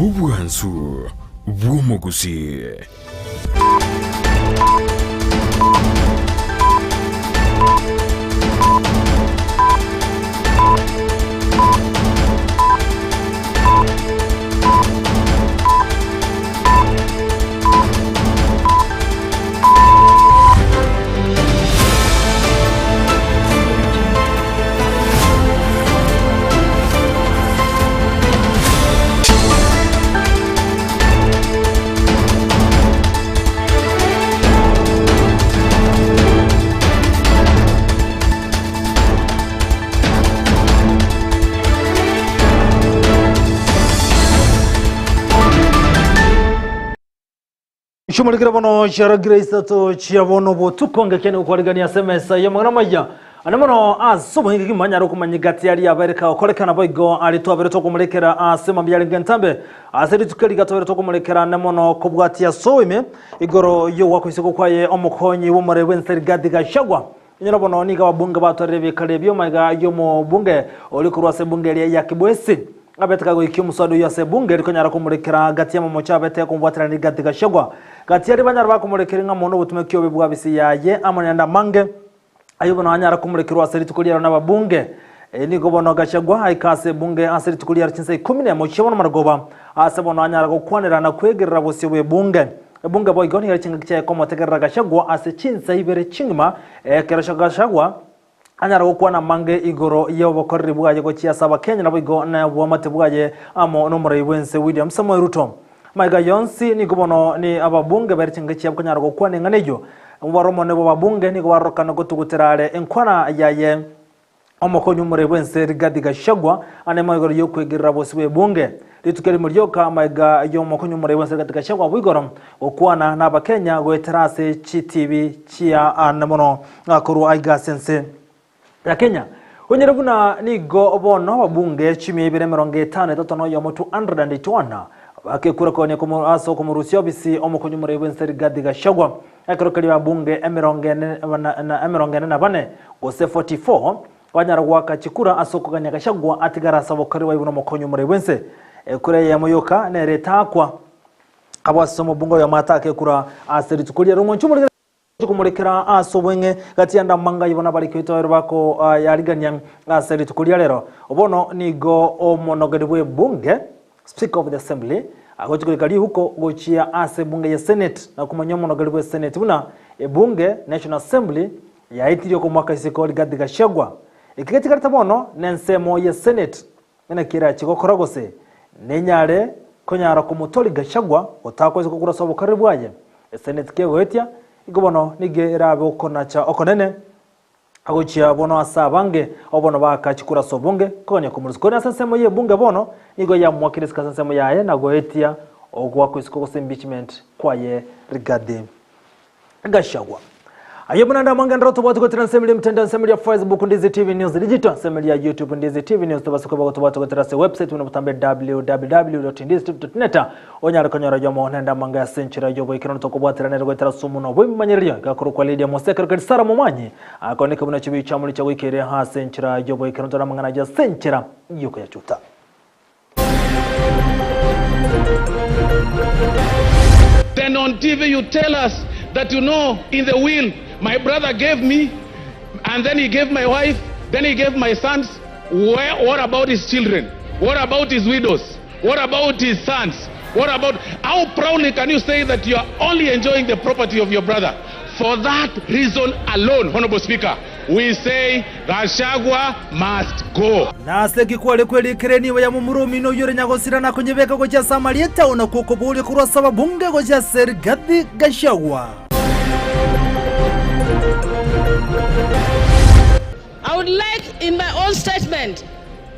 Obwansu bw'omogusii. Chimurekere bono chiaragire isato chia bono botuko ngekene gokwarigania ase emesa y'amang'ana amaya ane mono ase obohinga kegima nyare okomanya egati aria abaire kagokorekana boigo aria twabere tokomorekera ase mambia arenge entambe ase rituko eri iga twabere tokomorekera ane mono kobwatia ase oime igoro y'ogoakwa isiko kwaye omokonyi bw'omorei bw'ense Rigathi Gachagua Inyora bono nigo ababunge batwarire ebikaro ebio magega y'omobunge oria korwa ase ebunge eria ya Kibwezi abete kagoikia omoswada oyio ase ebunge rikonyara komorekera gati y'amamocho abete komobwaterania Rigathi Gachagua. Gati aria banyare bakomorekera ng'a mono obotumeki obe bw'abisi yaye amo nende amange ayio bono anyare komorekerwa ase rituko riaro nababunge. Nigo bono Gachagua aika ase ebunge ase rituko riaro chinsa ikomi nemo chia bono marogoba ase bono anyare gokwanera na kwegerera bosio bw'ebunge. Ebunge boigo nigo ere chingaki chiaye komotegerera Gachagua ase chinsa ibere chingima, ekero Gachagua anyare gokwana amange igoro y'obokoreri bwaye gochia ase Abakenya naboigo na oboamate bwaye amo n'omorai bw'ense William Samoei Ruto. Amaiga yonsi nigo bono ni ababunge bare chingaki chiabo konyara gokwana eng'ana eyio. Omobaro omonene bw'ababunge nigo barorokana gotugutera are enkwana yaye Omokonyi omorei bw'ense Rigathi Gachagua anemo igoro y'okwegerera bosio bw'ebunge. Rituko erimo rioka amaiga y'omokonyi omorei bw'ense Rigathi Gachagua abwo igoro gokwana n'Abakenya goetera ase chitibi chia ane mono korwa aiga ase ense ya Kenya. Onyore buna nigo bono ababunge chimia ibere emerongo etano etato na oyomo 281 bakekura konya ase okomorusia obisi omokonyi omorei bw'ense Rigathi Gachagua. Ekero keria ababunge emerongo ene na emerongo ene na bane, gose 44, banyara goaka chikura ase okogania Gachagua atigare ase obokoreri bwaye buna omokonyi omorei bw'ense. Ekura eyemo yoka nere etaakwa abwo ase omobunge oyomo ataake ekura ase rituko riria ri'omwancho omorikere komorekera ase obweng'e gati y'ande amang'a ayio bono abariki baito bakoyarigania ase rituko ria rero. Bono nigo omonogeri bw'ebunge Speaker of the Assembly, agochia korika rihuko gochia ase ebunge ya Senate na komanya omonogeri bwe Senate buna ebunge, National Assembly, yaetirie okomoaka isiko Rigathi Gachagua. Eki getigarete bono nensemo ye Senate naki erachie gokora gose nenyare konyara komotoria Gachagua otakwa isiko korwa ase obokoreri bwaye. Esenate kegoetia, igo bono nigo erabe okonacha okonene Agochia bono ase abange, abwo bono baaka chikura ase obonge, kogania komorusia. Korende ase ensemo y'ebunge bono nigo yamoakire isiko ase ensemo yaye na goetia ogoakwa isiko gose impeachment kwaye Rigathi Gachagua. Ayio buna ande amange ndero tobwate gotera ensemo eria emitandao ensemo eria Facebook Ndizi TV News Digital ensemo eria YouTube Ndizi TV News tobase koba gotobwate gotera ase website buna botambe www.ndizitv.net Onyare konyora oyomo naende amange ase enchera y'oboikeranu tokobwaterana ere goetera ase omonwa bw'ebimanyererio, igakorokwa Lydia Mose ekero keria Sara momanyi akoneke buna chibi chiamori chiagoikeire ase enchera y'oboikeranu tore amang'ana ayio ase enchera y'okoyachuta. Then on TV you tell us that you know in the will my brother gave me and then he gave my wife, then he gave my sons, where, what about his children? What about his widows? What about his sons? What about how proudly can you say that you are only enjoying the property of your brother? For that reason alone, Honorable Speaker, we say Gachagua must go. Nase ki kware kwerikera enibo ya momura omino oyio ore nyagosira na konyebeka gochia ase amarieta ao nakwo okoboria korwa ase ababunge gochia ase Rigathi Gachagua? I would like in my own statement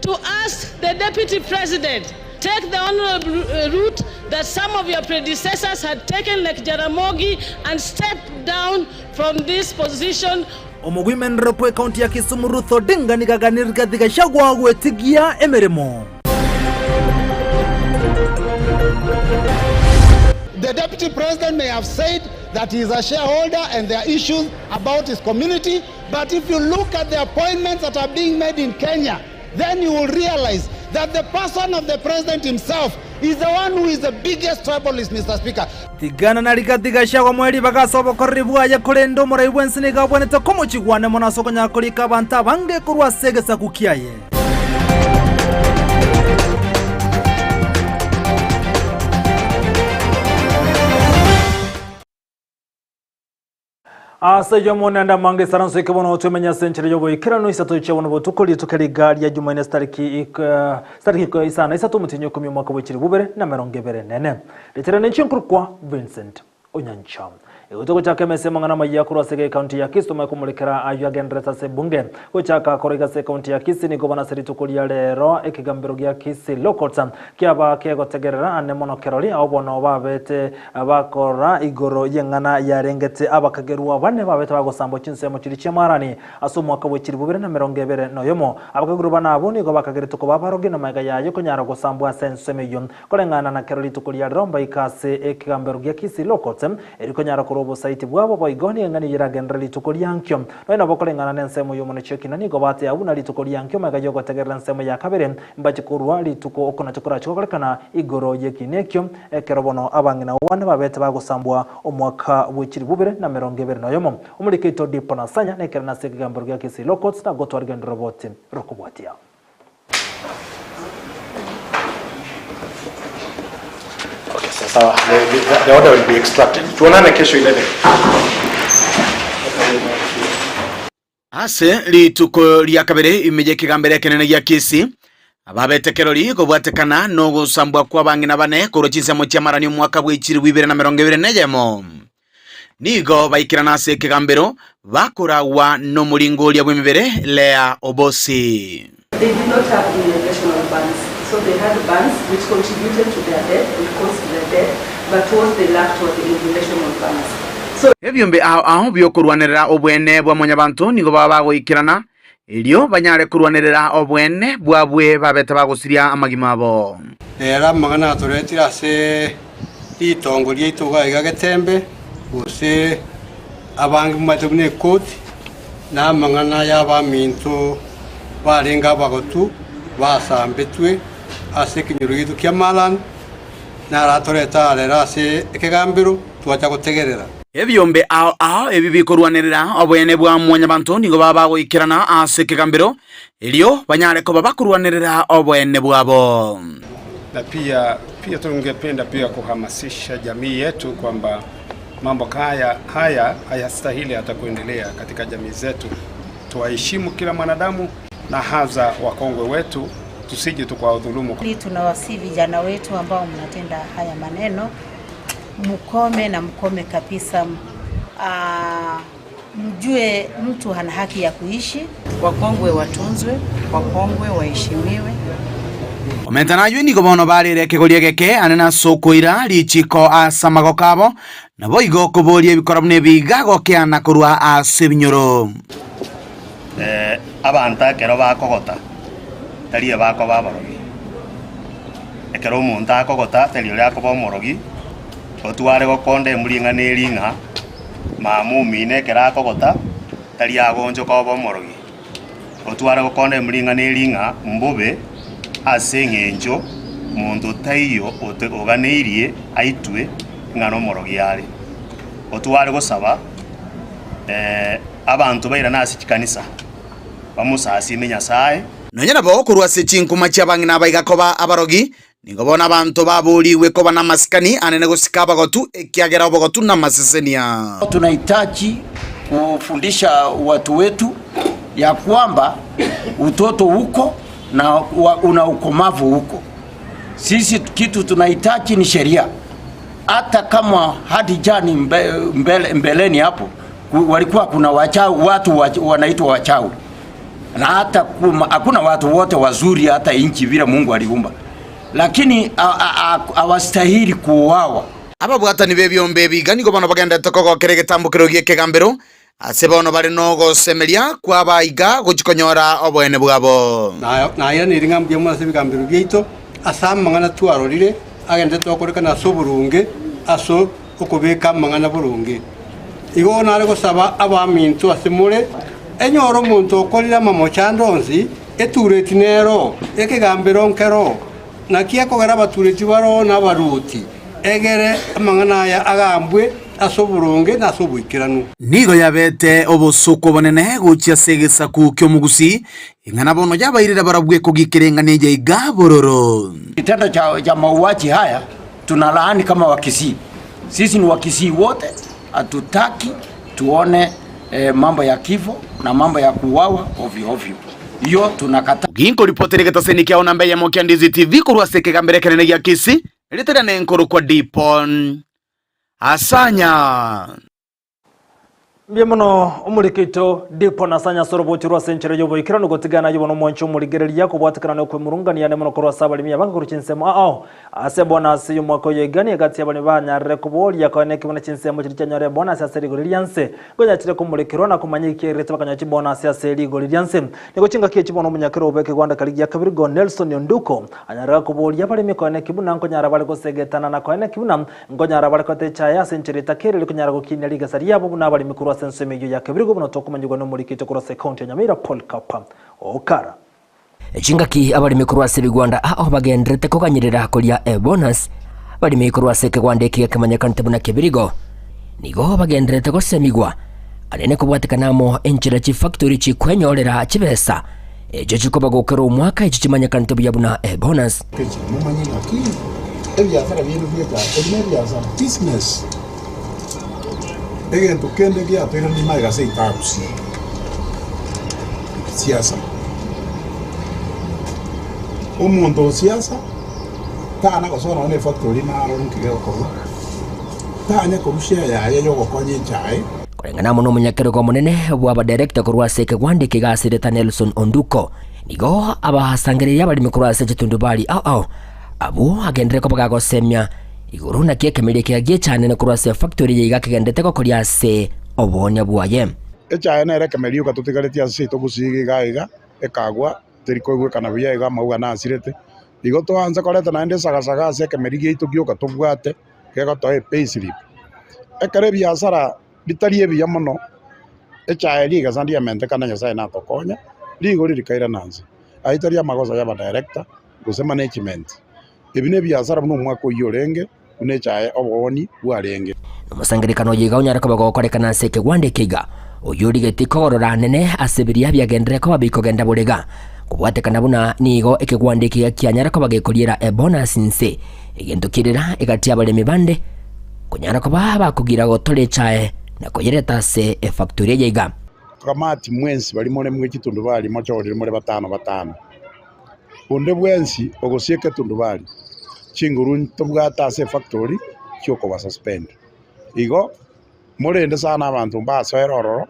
to ask the Deputy President take the honorable uh, route that some of your predecessors had taken like Jaramogi and step down from this position. Omogwimenrero bw'ekaunti ya Kisumu Ruth Odinga nigo aganirie Rigathi Gachagua gwetigia emeremo. The deputy president may have said that he is a shareholder and there are issues about his community, but if you look at the appointments that are being made in Kenya, then you will realize that the person of the president himself is the one who is the biggest tribalist, Mister Speaker. Tigana na Rigathi Gachagua moe ribaga ase obokoreri bwaye, korende omorai bw'ense nigo abwenerete komochigwane mono ase okonyara korika abanto abange korwa ase egesaku kiaye. Ase ayio Omonene amange isaranso eke bono twemenye ase enchera y'oboikeranu isato chia bono botuko rituko riga ria Jumaine sitariki ik sitariki ik isano na isato omotienyi okomi omwaka bwe chilifu bibere na emerongo ebere na ene. Ritere ninche nkorokwa Vincent Onyancha. Igo togochaka emesa y'amang'ana amayia korwa ase ekaunti ya Kisii tomanye komorekera ayio agendererete ase ebunge. Gochaka korwa iga ase ekaunti ya Kisii nigo bono ase rituko ria rero ekegambero gia Kisii Law Courts kiaba kegotegerera ane mono kerori ao bono babete Bakora igoro y'eng'ana yarengete abakagerwa bane babete bagosambwa chinsemo chiria chi'amarani ase omwaka bwe chilifu bibere na emerongo ebere noyomo. Abakagerwa bane abwo nigo bakageretwe koba abarogi na magega yaye konyara gosambwa ase ensemo eyio. Koreng'ana na kero rituko ria rero mbaika ase ekegambero gia Kisii Law Courts, erio konyara korwa obosaiti bwabo boigo nigo eng'ana eyio eragenderere rituko ria nkio. Nonya nabo koreng'ana nensemo y'omonechio ekina nigo batea buna rituko ria nkio magega y'ogotegerera ensemo ya kabere mbache korwa rituko okonacha korache gokorekana igoro y'ekiina ekio. Ekero bono abang'ina one babete bagosambwa omwaka bwe chilifu bibere na emerongo ebere na oyomo, omoriki oito Dipo Nasanya naikerane ase ekegambero gia Kisii Law Courts na gotwara rigendo roboti rokobwatia. Okay, so sawa. The order will be extracted. Tuonane kesho 11. Ase rituko ria kabere ime y'ekegambero ekenene gia Kisii, ababete kerori kobwatekana nogosambwa kw'abang'ina bane korwa chinsemo chi'amarani omwaka bwe chilifu ibere na emerongo ebere na eyemo, nigo baikerana ase ekegambero bakoragwa nomoringoria bw'emebere Leah Obosi. They did not have immunizational bands, so they had bands which contributed to their death and caused their death, but what they lacked was the immunizational bands. So. Ebiombe ao ao bi'okorwanerera obwene bwa Mwanyabanto nigo baba bagoikerana, erio banyare korwanerera obwene bwabwe babete bagosiria amagima abo. Rero amang'ana atoretire ase ritongo riaito iga iga Getembe, gose abange momaete buna ekoti, na amang'ana y'abaminto barenge abagotu basambetwe ase ekenyoro giaito kia Malan, naro atorete arero ase ekegambero, twacha gotegerera. Ebiombe ao ao ebi bikorwanerera oboene bwa Mwanyabanto nigo baba bagoikerana ase ekegambero, erio banyare koba bakorwanerera oboene bwabo. Na pia pia tungependa pia kuhamasisha jamii yetu kwamba mambo kaya haya hayastahili hata kuendelea katika jamii zetu. Tuwaheshimu kila mwanadamu na hasa wakongwe wetu, tusije tukawadhulumu. Tunawasihi vijana wetu ambao mnatenda haya maneno mkome na mkome kabisa. Mjue mtu ana haki ya kuishi. Wakongwe watunzwe, wakongwe waheshimiwe. Omenta nayio nigo bono barire ekegoria egeke anene ase okoira richiko ase amagoko abo, naboigo koboria ebikora buna ebiga gokeana korwa ase ebinyoro. Abanto ekero bakogota, tari abakoba abarogi. Ekero omonto akogota, tari oria akoba omorogi, otware gokonda embura ing'ana eria ng'a mama omino ekero akogota, tari agonchoka obe omorogi. Otware gokonda embura ing'ana eria ng'a mbobe ase eng'encho monto taiyo oganeirie aitwe ng'a nomorogi are. Otware gosaba abanto bairane ase chikanisa, bamosasiime Nyasae. Nonya nabo korwa ase chinkuma chi'abang'ina abaiga koba abarogi, nigo bono abanto baboorigwe koba namasikani anene gosika abagotu, ekiagera obogotu namasesenia. Tunahitaji kufundisha watu wetu ya kwamba utoto uko na una ukomavu huko. Sisi kitu tunahitaji ni sheria. Hata kama hadi jani mbele, mbeleni hapo walikuwa kuna wachawi, watu wanaitwa wachawi, na hata hakuna watu wote wazuri hata inchi vile Mungu aliumba, lakini hawastahili kuuawa. Ababwatani b'ebiombe ebi iga nigo bono bagenderete kogokera egetambokero gi'ekegambero, ase bono bare nogosemeria kw'abaiga gochia konyora oboene bwabo. Nairaneirie ng'a mbuya mono ase ebigambero biaito, ase amang'ana twarorire agenderete gokorekana ase oboronge, ase okobeka amang'ana boronge. Igo nare gosaba abaminto ase more, enyore omonto okorire amamocho ande onsi. Etureti nero, ekegambero nkero, naki ekogera abatureti baroo na abaruoti, egere amang'ana aya agambwe ase oboronge na ase oboikeranu. Nigo yabete obosooku obonene gochia ase egesaku ki'omogusii, ing'ana bono yabairire barabwo ekogikera eng'ana eye iga bororo. Kitendo cha, cha mauaji haya tunalaani kama Wakisii. Sisi ni Wakisii wote, hatutaki tuone eh, mambo ya kifo na mambo ya kuuawa ovyo ovyo. Hiyo tunakataa. Ginkoripotera egetaseni kiao namba eyemo kia Ndizi TV korwa ase ekegambero ekenene gia Kisii, erieta riane nkorokwa Dipon Asanya. Mbuya mono omoriki oito Dipo na Sanya ase orobochi rwa ase enchera y'oboikeranu gotigana ayio bono omwanchi omorigereria kobwatekana nokwemurungania ane mono korwa ase abaremi abange korwa chinsemo ao ase ebonasi y'omwaka oyo igani egati y'abaremi banyarire koboria koene ki buna chinsemo chiria chianyora ebonasi ase rigori rianse ngonyachire komorekerwa na komanya ekiairete bakanyora chibonasi ase rigori rianse nigo chingaki echi bono omonyakero obo ekegwanda karia gia Kebirigo Nelson Onduko anyarire koboria abaremi koene ki buna nkonyara bare gosegetana na koene ki buna Nkonyara bare koreta echaye ase enchera etakeereri konyara gokinia rigesa riabo buna abaremi korwa ase ensemo eyio ya Kebirigo buna tokomanyigwa nomoriki oito korwa ase ekaunti ya Nyamira Polycarp Okara. Chingaki abaremi korwa ase ebigwanda ao bagendererete koganyerera koria ebonus, abaremi korwa ase ekegwanda eke gekemanyekanete buna Kebirigo nigo bagendererete gosemigwa anene kobwatekana amo enchera chifactori chikwenyorera chibesa Echio chikobagokera omwaka echio chimanyekanete buya buna ebonus. Momanye ng'aki ebiasara biaino biacha, ebi nebiasara, business. Egento kende giatoiranire magega ase etagusi, siasa. Omonto o siasa tana gosoa nonya na efactory naro nki gegokorwa, tanya korwa share yaye yogokonya echae. Koreng'ana amo nomonyakerogo omonene bw'abadirector korwa ase ekegwanda eke gasireta Nelson Onduko, nigo abasangereria abaremi korwa ase chitundubari ao ao abwo agenderere koba gagosemia igoro naki ekemeria ekiya giechanene korwa ase efactory eye iga kegenderete gokoria ase oboonia bwaye. Echae nere ekemeria yoka totigaretie ase seito gusii iga iga ekagwa teri koigwekana buya iga amauga nasirete. Igo twaansa koreta naende esagasaga ase ekemeria giaito gioka tobwate gegotoa epayslip. Ekero ebiasara bitari ebiya mono, echae rigesa ndiamentekana Nyasaye natokonya, rigori rikairana nse. Ayio tari amagoso y'abadirector gose management. Ebi nebiasara buna omwaka oyio orenge, buna echae obooni bwarenge. Nomosangererekano oyo iga onyare koba gokorekana ase ekegwanda eke iga, oyio origetie kogorora anene ase biria biagenderere koba bikogenda borega, kobwatekana buna nigo ekegwanda eke iga kianyare koba gekoriera ebonus inse Egento kirera egati y'abaremi bande konyara koba bakogira gotora echae na koyereta ase efactory eye iga. Kamati mwensi baria more mwe chitundubari mochorire more batano batano. Onde bwensi ogosieka etundubari, chinguru ntobwate ase efactory chiokoba suspend. Igo morende sana abanto mbasoere ororo,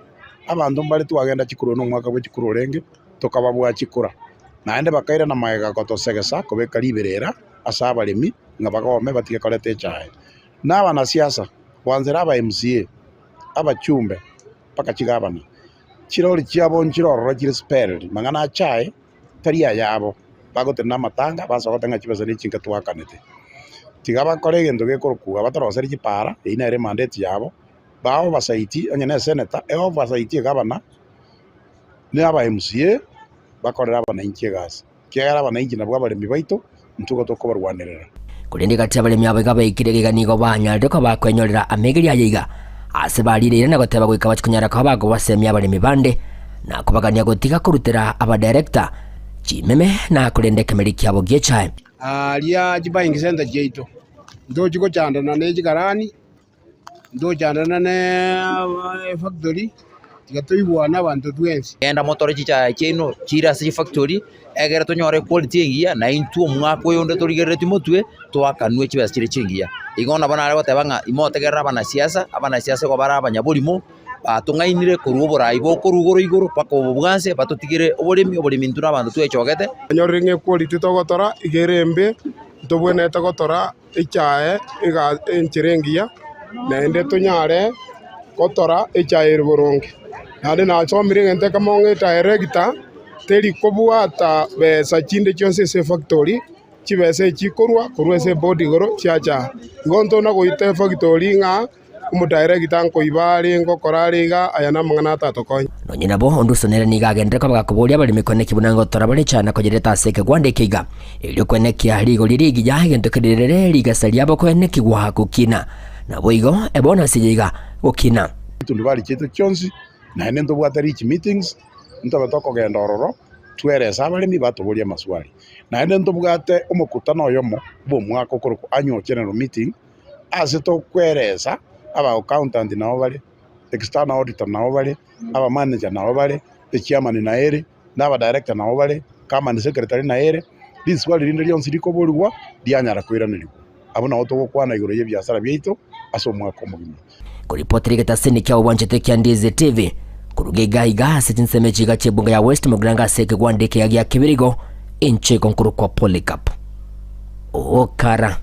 abanto mbare twagenda chikura na omwaka bwe chikura orenge, tokababua chikura. Naende bakairana magega gotosegesa kobeka riberera ase abaremi ng'a bagome batige koreta echae. Na abanasiasa, gwanzera aba MCA, abachumbe, mpaka chigavana, chirori chiabo nchire ororo chire spelled, mang'ana a chae tari ayabo, bagotenena amatanga basogote ng'a chibesa ne chinka twakanete. Tiga bakore egento gekorokwa batoroseri chipara, eyio nere emandate yabo, ba oversight onye ne esenator, e oversight egavana, na aba MCA, bakorere abananchi egasi. Ekiagera abananchi nabwo abaremi baito, intwe igo tokobarwanerera. Korende gati abaremi abo iga baikire iga nigo banyarire koba bakwenyorera amegeri aye iga, aase barireire na goteba goika bachie konyara koba bakobasemia abaremi bande, na kobagania gotiga korutera abadirector chimeme na korenda ekemeri kiabo gi'echae. Aaria chibuying center chiaito, ntochi gochandana ne chikarani, ntochandana ne efactory, tiga toigwane abanto twensi. Genda motore chichae chiaino chire ase chifactory, egere tonyore equality engiya, na intwe omwaka oyo onde torigereretie motwe, toakanwe chibesa chire chingiya. Igo nabo nare goteba ng'a imotegerere abanasiasa, abanasiasa igo bare abanyaborimo, batong'ainire korwa oborai bokorwa igoro igoro mpaka obo bwa nse, batotigere oboremi, oboremi intwe na abanto twechogete. Onyorire ng'a equality togotora iga ere embe, ntobwenerete gotora echae ega enchera engiya, naende tonyare gotora echae ere boronge. Naende nasomire egento ekemo ng'a edirector teri kobwata besa chinde chionsi ase efactory, chibesa echi chikorwa korwa ase eboard igoro chiacha aa. Igo ntona goita efactory ng'a. Omodaeregita nkoiba are, ngokora are iga, aya namang'ana atatokonye. Nonye nabo, Onduso nere nigo agenderere koba gakoboria abaremi koenekia buna ngotora bare chana koyereta ase ekegwanda eke iga, erio koenekia rigori rigiya egento kerirere rigesa riabo koenekigwa gokina. Naboigo ebonasi eye iga gokina. Chitundubari chiaito chionsi, naende ntobwate reach meetings, ntobe tokogenda ororo twerese abaremi batoborie amaswali. Naende ntobwate omokutano oyomo bw'omwaka okorokwa annual general meeting, ase tokweresa aba accountant nabo bare, external auditor nabo bare, aba manager nabo bare, echairman naye ere, na aba director nabo bare, company secretary naye ere, riswali rinde rionsi rikoborigwa rianyara koiranerigwa. Abwo nabo togokwana igoro y'ebiasara biaito ase omwaka omogima. Koripotera egetaseni kia obwanchete kia Ndizi TV, koruga iga iga ase chinsemo echi iga chi'ebunga ya West Mugirango ase ekegwanda ekiya gia Kibirigo, inche igo nkorokwa Polycarp Okara.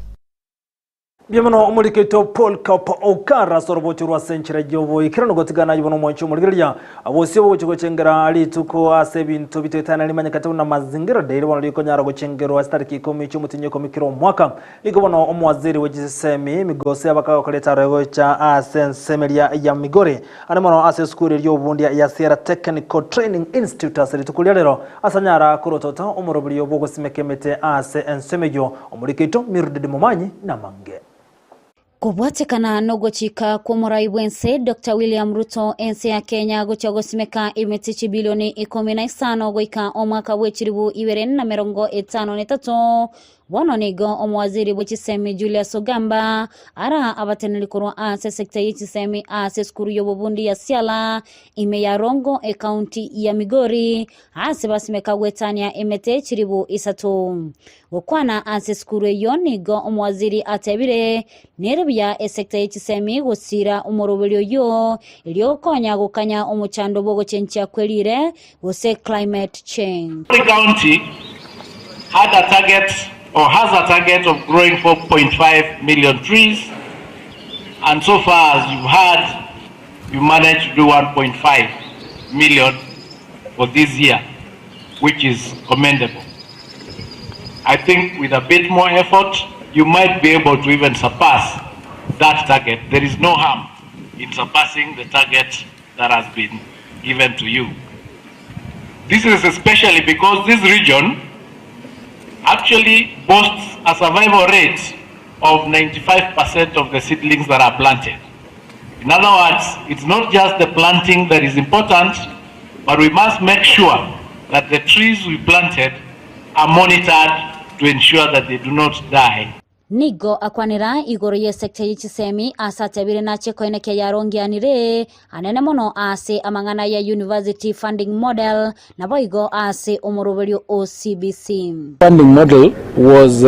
Mbuya mono omoriki oito Polycarp Okara ase orobocho rwa ase enchera y'oboikeranu gotigana aye bono omwanchi omorigereria bosio bogochia gochengera rituko ase ebinto bitoetana rimanyekate buna Mazingira Day bono rikonyara gochengerwa ase tariki ikomi chi'omotienyi ikomi kera omwaka. Nigo bono omowaziri bwe chisemi Migosi abakagokora etaro egocha ase ensemeria ya Migori ande mono ase esukuru eria y'obundia ya Sierra Technical Training Institute ase rituko ria rero ase anyara korotota omoroberio bw'ogosimeka emete ase ensemo eyio. Omoriki oito Mildred Momanyi namange. Kobwatekana nogochika kw'omorai bw'ense Doctor William Ruto, ense ya Kenya gochia gosimeka emete chibilioni ikomi na isano goika omwaka bwe chilibu ibere na merongo etano na etato. Bono nigo omowaziri bwe chisemi Julius Ogamba ara abateneneri korwa ase esecta ye chisemi ase esukuru y'obobundi ya Siala ime ya Rongo ecounty ya Migori ase basimeka goetania emete chilibu isato. Gokwana ase esukuru eyio nigo omowaziri atebire, Nere buya esecta ye chisemi gosiira omoroberio oyio erio gokonya gokanya omochando bw'ogochenchia kwe riire gose climate change. Migori County had a target or has a target of growing 4.5 million trees and so far as you've heard you managed to do 1.5 million for this year which is commendable. I think with a bit more effort you might be able to even surpass that target. There is no harm in surpassing the target that has been given to you. This is especially because this region actually boasts a survival rate of 95% of the seedlings that are planted. In other words, it's not just the planting that is important, but we must make sure that the trees we planted are monitored to ensure that they do not die. Nigo akwanera igoro y'esecta ye chisemi ase atebire nache koenekia yarongeanire anene mono ase amang'ana ya University Funding Model naboigo ase omoroberio o CBC. Funding model was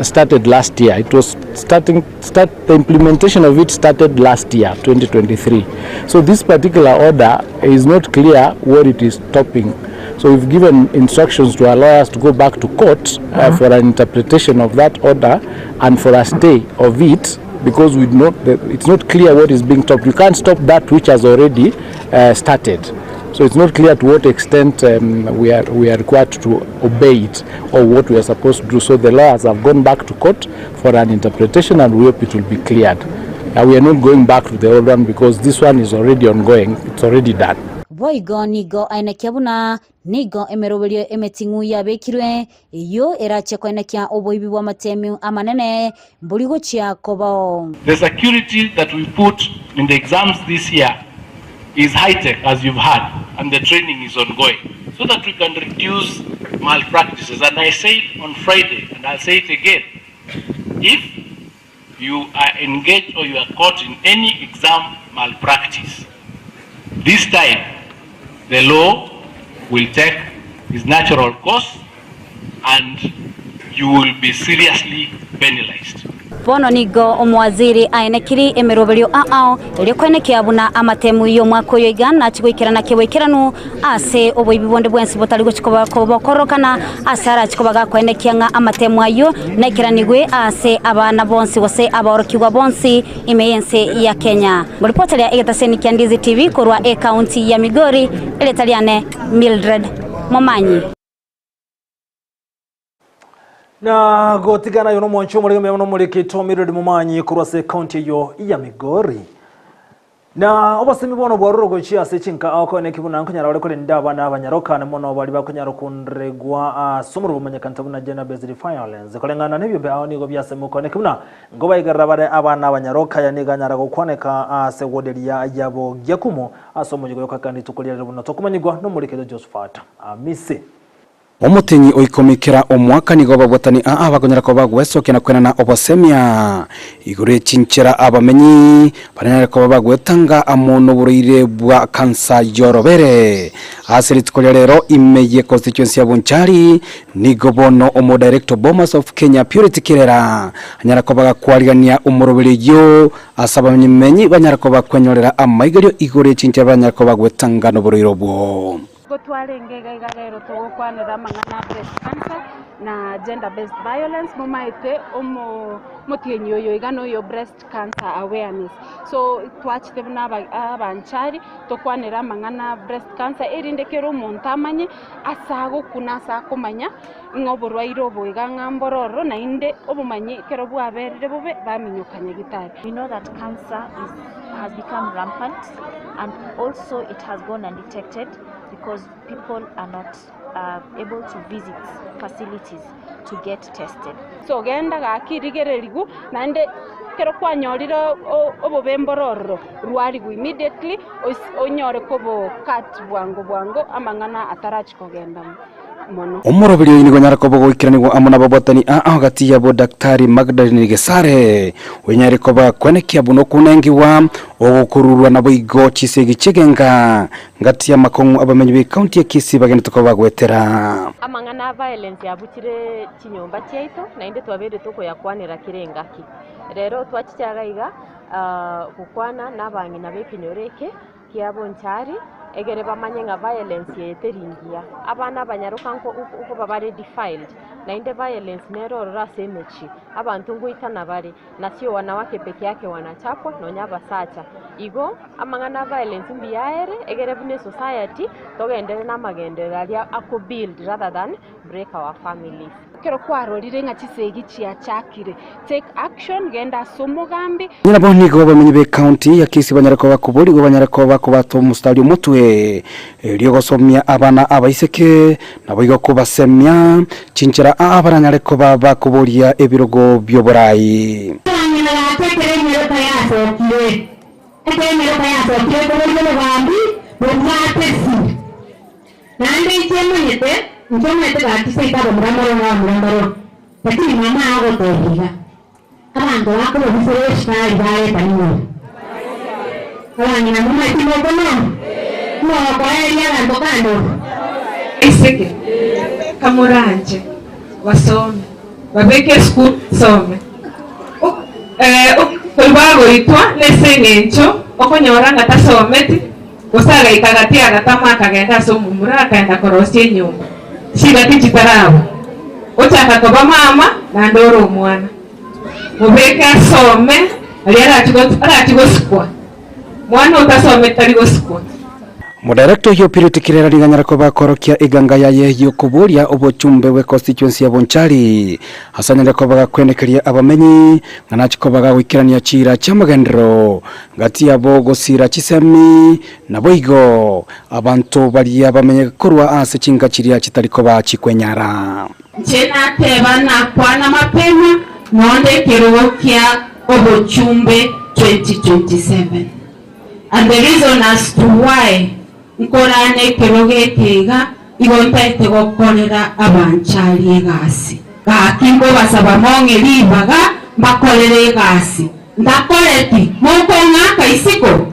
started last year. It was starting start the implementation of it started last year 2023. So this particular order is not clear what it is stopping. So we've given instructions to our lawyers to go back to court for an interpretation of that order and for a stay of it because we not it's not clear what is being stopped. You can't stop that which has already started. So it's not clear to what extent um, we are we are required to obey it or what we are supposed to do. So the lawyers have gone back to court for an interpretation and we hope it will be cleared. Uh, we are not going back to the old one because this one is already ongoing. It's already done. Boigo nigo aenekia buna nigo emeroberio emeting'u yabekirwe, eyio erache koenekia oboibi bw'amatemi amanene mbori gochia kobao. The security that we put in the exams this year is high tech as you've heard and the training is ongoing so that we can reduce malpractices and I said on Friday and I'll say it again if you are engaged or you are caught in any exam malpractice this time the law will take its natural course and you will be seriously penalized. Bono nigo omowaziri aenekiri emeroberio ao erio koenekia buna amatemu y'omwaka oyo iga nachie goikerana keboikeranu ase oboibi bonde bwensi botari gochia koba bokororokana ase arachie koba gakoenekia ng'a amatemu ayio naikeranigwe ase abana bonsi gose abaorokigwa bonsi ime y'ense ya Kenya. Ngoripoteria egetaseni kia Ndizi TV korwa ekaunti ya Migori, erieta riane Mildred Momanyi. Na gotigana ayo nomwancho omorege mbuya mono omorike Tommy Red Momanyi korwa ase ekaunti eyo ya Migori. Na obosemi bono bwarure gochia ase chinka ao koeneki buna nkonyara ore korenda abana abanyarokane mono baria bakonyara konregwa ase omorero bomanyekanete buna gender based violence. Koreng'ana nebiombe ao nigo biasemigwe koeneki buna nkobaigerera bare abana abanyaroka aya nigo anyara gokwaneka ase ward eria yabo Giakumu ase omoyega oyokoekana rituko riarero buna tokomanyigwa nomorikeri Josphat Amisi. Omotenyi o ikomi kera omwaka nigo ababwatani aa bakonyara koba bagwesokia na kwenana obosemia igoro ye chinchera abamenyi baranyare koba bagwetanga amo noborwaire bwa kansa y'orobere. Ase rituko ria rero ime ye constituency ya Bonchari nigo bono omo director Bomas of Kenya Purity Kirera anyara koba gakwarigania omoroberi oyio ase abamenyi banyare koba bakwenyorera amaigerio igoro ye chinchera baranyare koba bagwetanga noborwaire obwo. Nigo twarenge iga iga rero togokwanera amang'ana a breast cancer na gender based violence, momaete omo omotienyi oyo iga noyo breast cancer awareness. So twachete buna aba abanchari tokwanere amang'ana a breast cancer erinde kera omonto amanye ase agokuna ase akomanya ng'a oborwaire obo iga ng'a mboro ororo naende obomanyi ekero bwaberire bobe baminyoka nyagitari. We know that cancer is, has become rampant and also it has gone undetected because people are not uh, able to visit facilities to get tested. So genda gaki rigererigwe naende ekero kwanyorire obobe mboro ororo rwarigwe immediately onyore kobo cut bwango bwango amang'ana atarachi kogenda mono. Omoroberi oyo nigo onyare koba ogoikeranigwa amo nababwatani aa gati yabo Daktari Magdalene Gesare, onyare koba kwenekia buna okonengiwa ogokorurwa naboigo chisegi chi'egenga ngati y'amakong'u abamenyi b'ecounty ya Kisii bagenderete koba bagwetera. Amang'ana a violence abuchire chinyomba chiaito naende twabeire tokoyakwanera kera engaki. Rero twachicha iga iga gokwana na abang'ina b'ekenyoro eke kia Bonchari egere bamanye ng'a violence eye teri ngiya. Abana abanyaroka nko nkoba bare defiled naende violence nere ororo ase emechie, abanto ngoitana bare. na sio wanawake peke yake wanachapwa, nonya abasacha. Igo amang'ana a violence mbuya ere, egere buna esociety togenderere na amagenderero aria ako build rather than break our families. Ekero kwarorire ng'a chisegi chiachakire, take action, genda ase omogambi. Onye nabo nigo abamenyi b'ecounty ya Kisii banyare koba bakoborigwa banyare koba bakobata omositari omotwe erio gosomia abana abaiseke Naboigo kobasemia chinchera aa baranyare koba bakoboria ebirogo bi'oboraai. Abang'ina gaki ekero emeroka yasokire, ekero emeroka yasokire ekoboria obogambi bobwate pi. Naende inche manyete, inche omanyete gaki seito abamura mbaroo na abamura mbaroo, lakini mama agotebia iga, abanto bakobabisera esukari bareta ning'o? Abang'ina momanyete mokono? Mogokoeria abanto kando? Aiseke, kamoranche basome, babeke esukuru basome. Korwa bagoitwa nese eng'encho okonyora ng'a tasometi, gose agaika gati agatama akagenda ase omomura akaenda korosia enyomba, chigati chitaraba, ochaka koba mama naende ore omwana. Mobeke asome aria arachie gosikwa. Mwana otasometi tari gosikwa. Omodirector oyio Purity Kirera nigo anyare koba akorokia eganga yaye y'okoboria obochumbe bwe constituency ya Bonchari ase anyare koba gakwenekeria abamenyi ng'a nachie koba gagoikerania chiira chi'amagenderero gati yabo gosira chisemi naboigo abanto baria bamenye korwa ase chinka chiria chitari koba chikwenyara. Inche nateba nakwana mapema nonde ekerogo kia obochumbe 2027 and the reason as to why nkorana ekerogo eke iga, igo ntaete gokorera abanchari egasi. Gaki nkobasaba mong'e ribaga mbakorere egasi. Ntakoreti, mokong'aka isiko?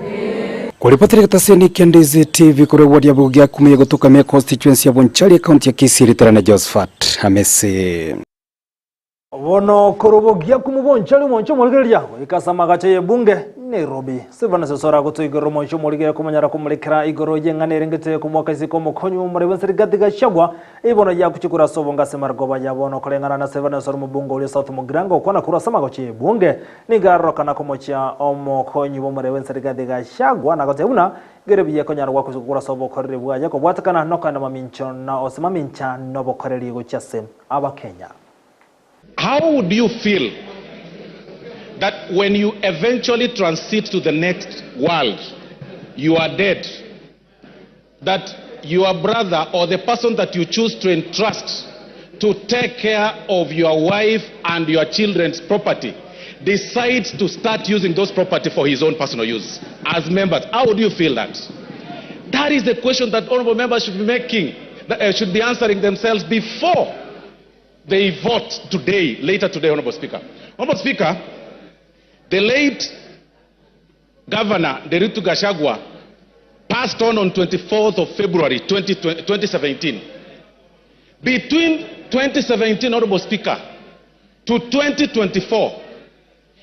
Koripotera egetaseni kia Ndizi TV korwa eward ya Bugia Kumia gotoka ime constituency ya Bonchari ecounty ya Kisii ritera na Josephat Hamisi. Bono korwa Bogia Kumu Bonchari omonche omorigereria goika ase amagacho y'ebunge Nairobi. Silvanus Osoro agotoigerera omonche omorigereria komonyara komorekera igoro y'eng'ana erengete komoaka isiko omokonyi bw'omoremi bwense Rigathi Gachagua Ebono yakuchia korwa ase obonge ase marogoba ya bono koreng'ana na Silvanus ore omobunge oria South Mugirango gokwana korwa ase amagocho y'ebunge nigo arorokana komochia omokonyi bw'omoremi bwense Rigathi Gachagua na goteba buna gere buya konyara gwakuchia korwa ase obokoreri bwaye kobwatekana nokoenda mamincho na ose mamincha nobokoreri gochia ase Abakenya. How would you feel? that when you eventually transit to the next world, you are dead, that your brother or the person that you choose to entrust to take care of your wife and your children's property decides to start using those property for his own personal use as members? How would you feel that? That is the question that honorable members should be making, that, uh, should be answering themselves before they vote today, later today, Honorable Speaker. Honorable Speaker, the late Governor Nderitu Gachagua passed on on 24th of February 20, 2017. Between 2017, Honorable Speaker, to 2024,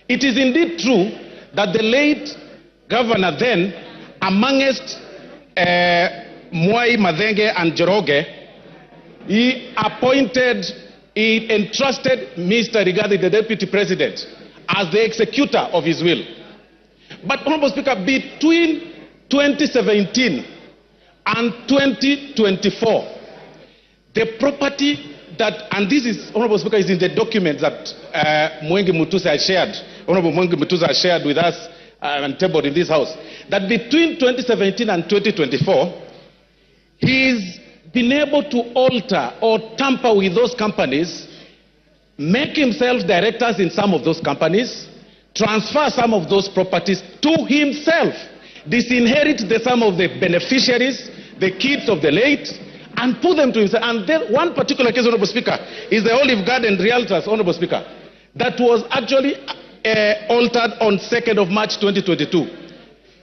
it is indeed true that the late governor then, amongst uh, Mwai Mathenge and Njoroge, he appointed, he entrusted Mr. Rigathi, the deputy president, as the executor of his will. But, Honorable Speaker, between 2017 and 2024, the property that, and this is, Honorable Speaker, is in the document that uh, Mwengi Mutuse has shared, Honorable Mwengi Mutuse has shared with us uh, and tabled in this house, that between 2017 and 2024, he's been able to alter or tamper with those companies, make himself directors in some of those companies, transfer some of those properties to himself, disinherit the some of the beneficiaries, the kids of the late, and put them to himself. And then one particular case, Honorable Speaker, is the Olive Garden Realtors, Honorable Speaker, that was actually uh, altered on 2nd of March 2022,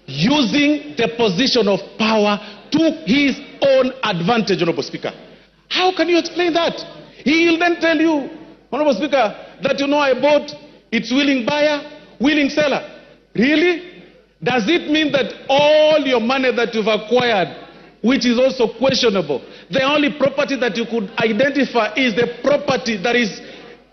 using the position of power to his own advantage, Honorable Speaker. How can you explain that? He will then tell you, Honorable Speaker, that you know I bought, it's willing buyer, willing seller. Really? Does it mean that all your money that you've acquired, which is also questionable, the only property that you could identify is the property that is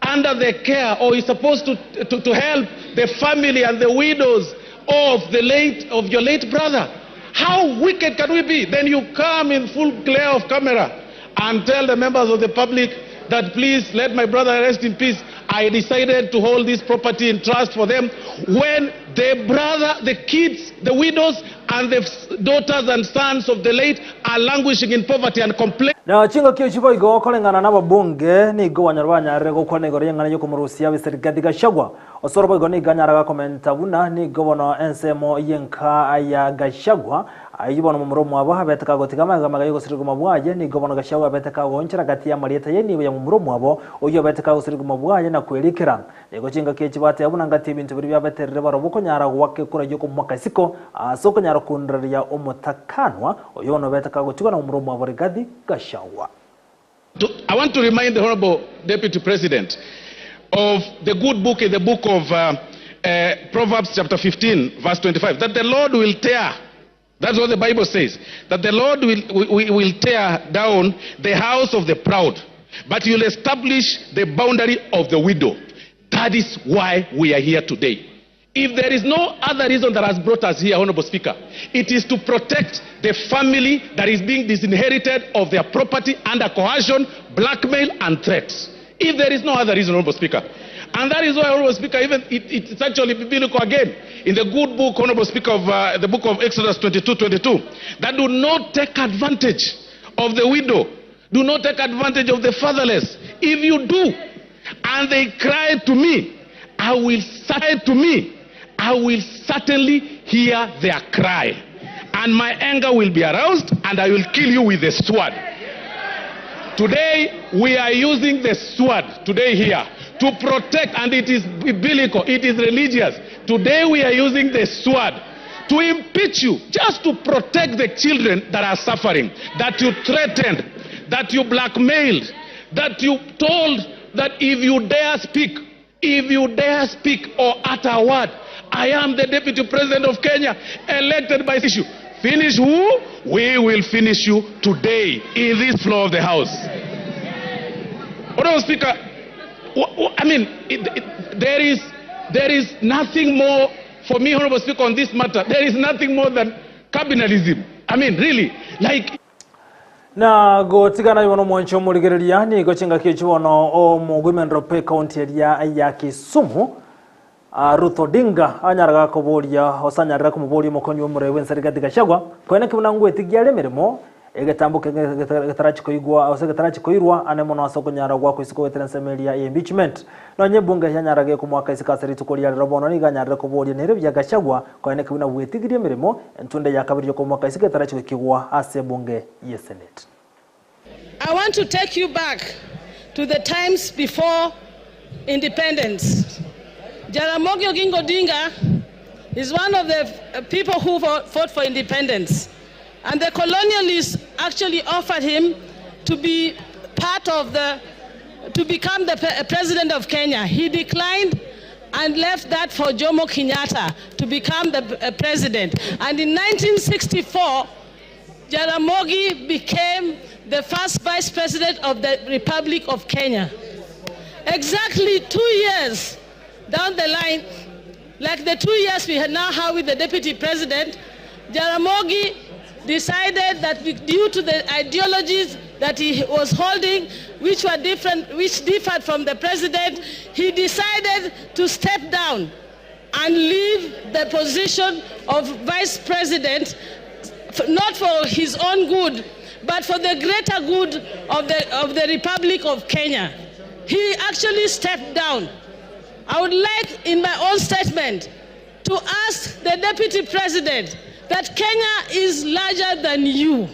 under the care or is supposed to, to, to help the family and the widows of the late of your late brother? How wicked can we be? Then you come in full glare of camera and tell the members of the public that please let my brother rest in peace. I decided to hold this property in trust for them when the brother, the kids, the widows, and the daughters and sons of the late are languishing in poverty and complaining. Na chingaki echi boigo koreng'ana na ababunge nigo banyara banyarire gokwana igoro y'eng'ana y'okomorusia ase Rigathi Gachagua. Osoro boigo nigo anyara gakomenta buna nigo bono ensemo y'enka ya Gachagua ayio bono momura omwabo abete kagotiga amaiga amaya y'ogosirigwa bwaye nigo bono Gachagua abete kagoonchora gati y'amarieta y'enibo ya momura omwabo oyio obete kagosirigwa bwaye na kwerikera. Nigo chingaki echi bateba buna ngati ebinto biria biabeterire barobwo konyara goaka ekura y'okomoaka isiko ase okonyara kondereria omotakanwa oyio bono obete kagotigwa na momura omwabo Rigathi Gachagua. I want to remind the Honorable Deputy President of the good book in the book of uh, uh, Proverbs chapter 15, verse 25, that the Lord will tear. That's what the Bible says. That the Lord will, will, will tear down the house of the proud, but he will establish the boundary of the widow. That is why we are here today. If there is no other reason that has brought us here, Honorable Speaker, it is to protect the family that is being disinherited of their property under coercion, blackmail, and threats. If there is no other reason, Honorable Speaker. And that is why, Honorable Speaker, even it, it's actually biblical again. In the good book, Honorable Speaker, of uh, the book of Exodus 22 22, that do not take advantage of the widow, do not take advantage of the fatherless. If you do, and they cry to me, I will say to me, I will certainly hear their cry, and my anger will be aroused, and I will kill you with the sword. Today, we are using the sword, today here, to protect, and it is biblical, it is religious. Today, we are using the sword to impeach you, just to protect the children that are suffering, that you threatened, that you blackmailed, that you told that if you dare speak, if you dare speak or utter a word, I am the deputy president of Kenya, elected by issue. Finish who? We will finish you today in this floor of the house. Honorable Speaker, I mean, it, it, there, is, there is nothing more for me, Honorable Speaker, on this matter. There is nothing more than cardinalism. I mean, really, like Na gotigana bono omwanchi omorigereria nigo chingaki echi bono omogoimenero pe county eria ya Kisumu. Ruth Odinga anyaraga koboria gose anyarire komoboria omokonyi bw'omorwai bw'ense Rigathi Gachagua koene ki buna ngwetigia are emeremo egetambo getarachi koigwa gose getarachi koirwa ane mono ase okonyara goakwa isiko goetera ensemo eria ya impeachment. Nonye ebunge yanyarage komoaka isiko ase rituko ria rero bono nigo anyarire koboria nere buya Gachagua koene ki buna bwetigirie emeremo entunde ya kabere yokomoaka isiko etarachi goikigwa ase ebunge ye Senate. I want to take you back to the times before independence. Jaramogi Oginga Odinga is one of the people who fought for independence. And the colonialists actually offered him to be part of the, to become the president of Kenya. He declined and left that for Jomo Kenyatta to become the president. And in 1964, Jaramogi became the first vice president of the Republic of Kenya. Exactly 2 years down the line, like the 2 years we now have with the deputy president, Jaramogi decided that due to the ideologies that he was holding, which were different, which differed from the president, he decided to step down and leave the position of vice president, not for his own good, but for the greater good of the Republic of Kenya. He actually stepped down. I would like, in my own statement, to ask the deputy president that Kenya is larger than you.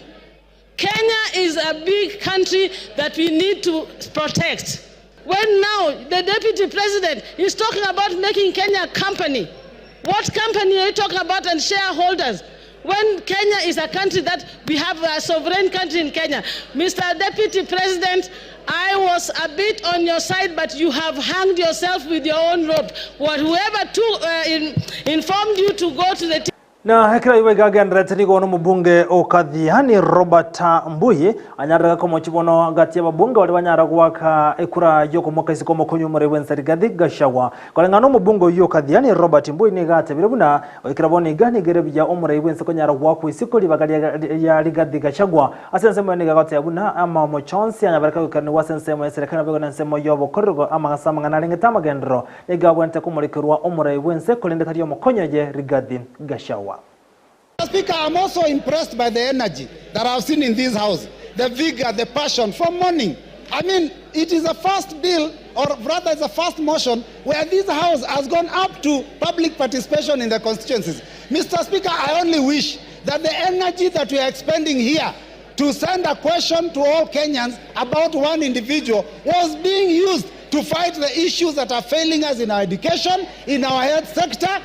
Kenya is a big country that we need to protect. When now the deputy president is talking about making Kenya a company, what company are you talking about and shareholders? When Kenya is a country that we have a sovereign country in Kenya. Mr. Deputy President, I was a bit on your side, but you have hanged yourself with your own rope. What whoever informed you to go to the Na ekero igo igagenderete nigo ono omobunge o Kathiani Robert Mbui anyarire komochi bono gati ababunge baria banyara gwaka ekura yokomoka isiko omokonyi omorei bwense Rigathi Gachagua. Koreng'ana omobunge oyio Kathiani Robert Mbui nigo atebire buna oikera bono iga nigere buya omorei bwense konyara gwakwa isiko ribaga ria Rigathi Gachagua. Ase ensemo nigo agoteba buna amamocho onsi anyabareka goikaranigwa ase ensemo ya serikali naboigo na ensemo yobokorero amagasa amang'ana arengete amagenderero nigo abwenerete komorekerwa omorei bwense korende tari omokonyi oye Rigathi Gachagua. Mr. Speaker, I'm also impressed by the energy that I've seen in this house, the vigor, the passion from morning. I mean, it is a first bill, or rather, it's a first motion where this house has gone up to public participation in the constituencies. Mr. Speaker, I only wish that the energy that we are expending here to send a question to all Kenyans about one individual was being used to fight the issues that are failing us in our education, in our health sector.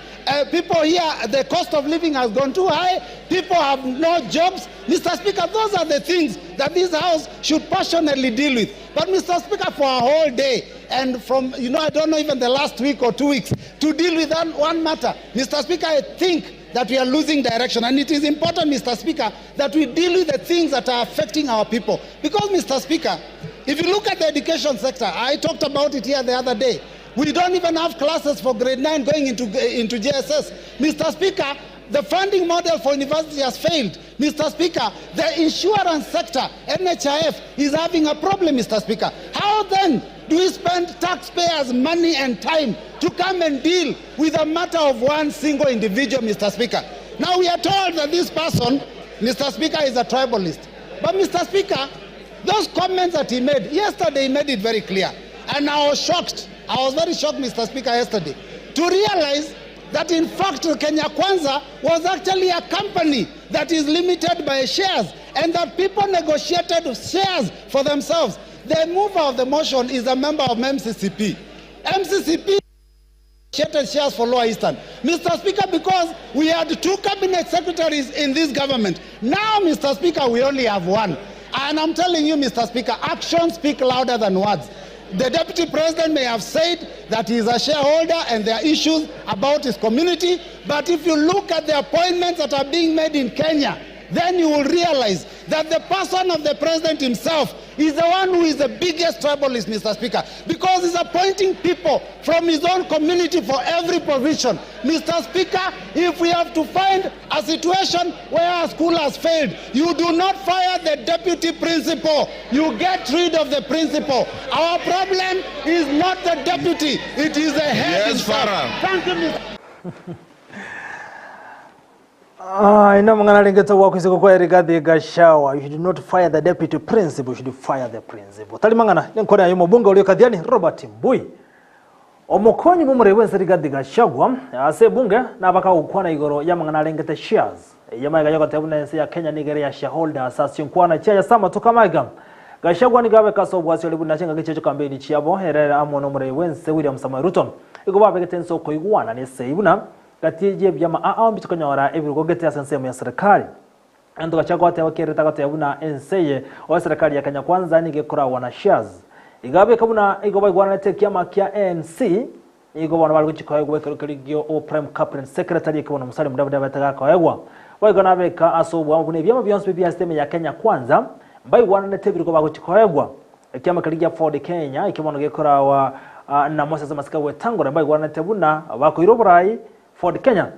People here, the cost of living has gone too high. People have no jobs. Mr. Speaker, those are the things that this house should passionately deal with. But Mr. Speaker, for a whole day, and from, I don't know, even the last week or 2 weeks, to deal with that one matter, Mr. Speaker, I think that we are losing direction. And it is important, Mr. Speaker, that we deal with the things that are affecting our people. Because, Mr. Speaker, if you look at the education sector, I talked about it here the other day. We don't even have classes for grade 9 going into JSS. Mr. Speaker, the funding model for university has failed. Mr. Speaker, the insurance sector, NHIF, is having a problem, Mr. Speaker. How then do we spend taxpayers' money and time to come and deal with a matter of one single individual, Mr. Speaker? Now we are told that this person, Mr. Speaker, is a tribalist. But Mr. Speaker, those comments that he made, yesterday he made it very clear. And I was shocked. I was very shocked, Mr. Speaker, yesterday, to realize that in fact Kenya Kwanza was actually a company that is limited by shares and that people negotiated shares for themselves. The mover of the motion is a member of MCCP. MCCP negotiated shares for Lower Eastern. Mr. Speaker, because we had two cabinet secretaries in this government. Now, Mr. Speaker, we only have one. And I'm telling you, Mr. Speaker, actions speak louder than words. The deputy president may have said that he is a shareholder and there are issues about his community, but if you look at the appointments that are being made in Kenya, Then you will realize that the person of the president himself is the one who is the biggest tribalist, Mr. Speaker, because he's appointing people from his own community for every position. Mr. Speaker, if we have to find a situation where a school has failed, you do not fire the deputy principal. You get rid of the principal. Our problem is not the deputy, it is the head Yes, himself. Farah. Thank you, Mr. Ah, ina mang'ana arenge togwakwa isiko kwa Rigathi Gachagua. You should not fire the deputy principal, you should fire the principal. Tari mang'ana nenkwana ya omobunge oria Kathiani Robert Mbui. Omokonyi bw'omorei bwense Rigathi Gachagua ase ebunge nabakagokwana igoro y'amang'ana arengete shares. Eyio magega yogoteba buna ense ya Kenya nigo ere ya shareholders ase chinkwana chiaye ase amatuko amaiga. Gachagua nigo abeka ase obwasi oria buna chingaki chie chikampeni chiabo ere amo nomorei bwense William Samoei Ruto. Igo babegete ense okoigwana nesegi buna Gati y'ebiama ao mbichikonyora ebirogo gete ase ensemo ya serikali. Egento gachia goteba kerete agoteba buna ense eye o eserekari ya Kenya Kwanza nigo ekoragwa na shares. Iga abeka buna igo baigwananete ekiama kia ANC nigo bono bare gochia koegwa ekero keria gio o Prime Cabinet Secretary eke bono Musalia Mudavadi abete gakoegwa. Boigo nabeka ase obwamo buna ebiama bionsi bi biasete ime ya Kenya Kwanza mbaigwananete ebirogo bagochia koegwa. Ekiama keria gia Ford Kenya ekio bono gekorawa na Moses Masika Wetangula mbaigwananete buna bakoira oborai Ford Kenya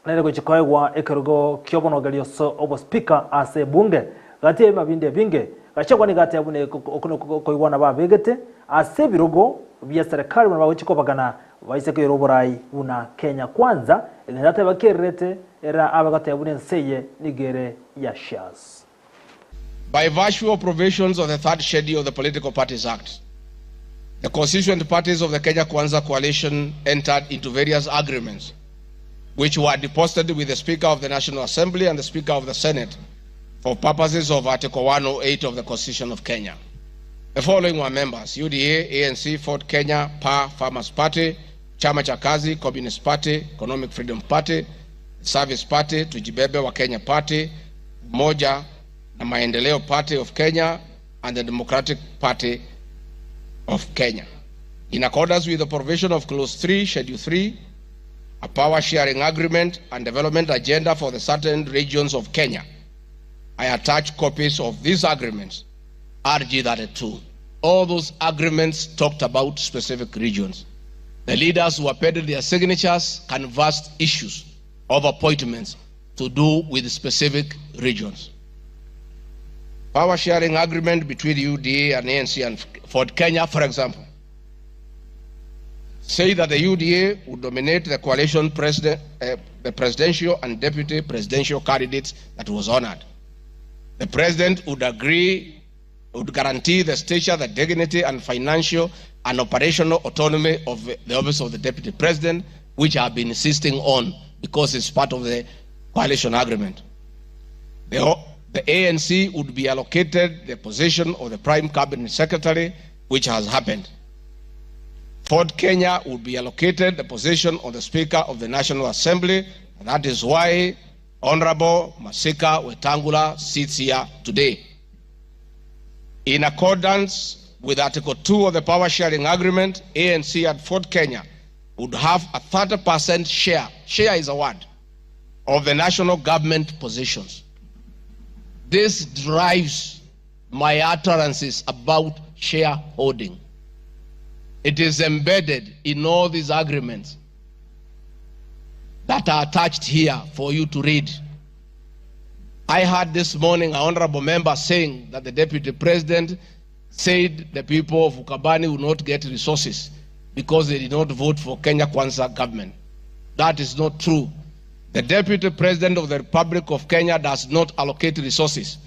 nere gochia koegwa ekerogo ki'obonogeria ase obospika ase ebunge. Gati y'ebiama binde ebinge, Gachagua nigo ateba buna oko nokwo okoigwana babegete ase ebirogo bia serikali buna bagochia kobagana baise koira oborai buna Kenya Kwanza, egento ateba kererete ere abe goteba buna ense eye nigo ere ya shares. By virtue of provisions of the third schedule of the Political Parties Act, the constituent parties of the Kenya Kwanza coalition entered into various agreements which were deposited with the Speaker of the National Assembly and the Speaker of the Senate for purposes of Article 108 of the Constitution of Kenya. The following were members: UDA, ANC, Ford Kenya, PA, Farmers Party, Chama cha Kazi, Communist Party, Economic Freedom Party, Service Party, Tujibebe wa Kenya Party, Umoja na Maendeleo Party of Kenya, and the Democratic Party of Kenya. In accordance with the provision of Clause 3, Schedule 3, a power sharing agreement and development agenda for the certain regions of Kenya. I attach copies of these agreements, RG 32. All those agreements talked about specific regions. The leaders who appended their signatures canvassed issues of appointments to do with specific regions. Power sharing agreement between UDA and ANC and Ford Kenya, for example, say that the UDA would dominate the coalition president, the presidential and deputy presidential candidates that was honored. The president would agree, would guarantee the stature, the dignity, and financial and operational autonomy of the office of the deputy president, which I've been insisting on because it's part of the coalition agreement. The ANC would be allocated the position of the prime cabinet secretary, which has happened. Ford Kenya would be allocated the position of the Speaker of the National Assembly, and that is why Honorable Masika Wetangula sits here today. In accordance with Article 2 of the Power Sharing Agreement, ANC at Ford Kenya would have a 30% share, share is a word, of the national government positions. This drives my utterances about shareholding. It is embedded in all these agreements that are attached here for you to read. I heard this morning an honorable member saying that the deputy president said the people of Ukambani will not get resources because they did not vote for Kenya Kwanza government. That is not true. The deputy president of the Republic of Kenya does not allocate resources.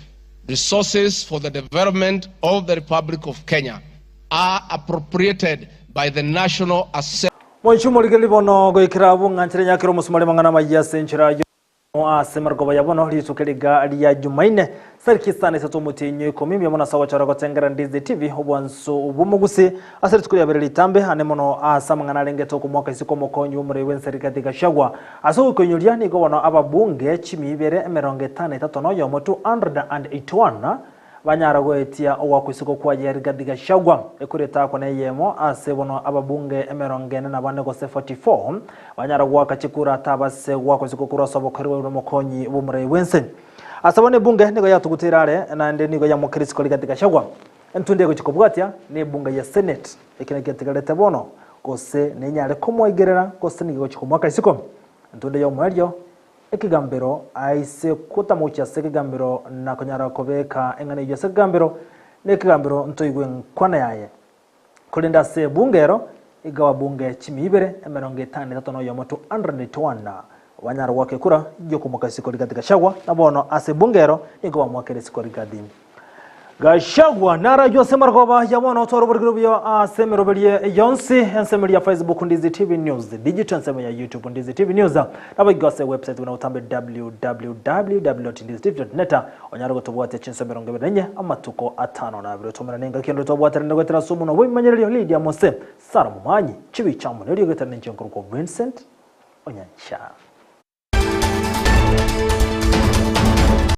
Resources for the development of the Republic of Kenya are appropriated by the National Assembly. Mwanchi omorigereria bono goikera abwo ng'a nchera nyakere omosumari mang'ana amaya ase enchera y'omo ase marogoba ya bono rituko riga ria Jumaine tariki isano isato omotienyi o ikomi mbuya mono ase ogochora gotengera Ndizi TV obwanso bw'omogusi ase rituko riabere ritambe ane mono ase amang'ana arengete okomoaka isiko omokonyi bw'omorei bw'ense Rigathi Gachagua ase ogokoinyoria nigo bono ababunge chimia ibere emerongo etano etato na oyomo 281 Banyara goetia ogoakwa isiko kwaye Rigathi Gachagua, ekura etakwa neyemo ase bono ababunge emerongo ene na bane gose 44 banyara goaka chikura tabase goakwa isiko korwa ase obokori bwairwe nomokonyi bw'omorai bw'ense. Ase bono ebunge nigo yatugutire are naende nigo yamokeire isiko Rigathi Gachagua. Entunde egochia kobwatia nebunge ya Senate, eki nakio getigarete bono, gose nenyare komoigerera gose nigo egochia komoaka isiko. Entunde y'omoerio, ekegambero aise gotamochia ase ekegambero na konyara kobeka eng'ana eyio ase ekegambero, na ekegambero ntoigwe enkwana yaye. Korende ase ebunge ero, iga ababunge chimia ibere, 53 na oyomo, 281, banyare goaka ekura y'okomoka isiko Rigathi Gachagua, na bono ase ebunge ero nigo bamoakire isiko Rigathi Gachagua. Naraywe ase amarogoba ya bono otware oborigiro buya ase emeroberio yonsi, ensemo ya Facebook Ndizi TV News Digital, ensemo ya YouTube Ndizi TV News, naboigo ase website buna botambe www.ndizitv.net Onyare gotobwatia chinsa 24 amatuko atano na abere. Tomerane engaki ende tobwaterane goetera ase omonwa bw'ebimanyererio Lydia Mose, Sarah Momanyi, Chibicha amo nerio goetera ninche nkorokwa Vincent Onyancha.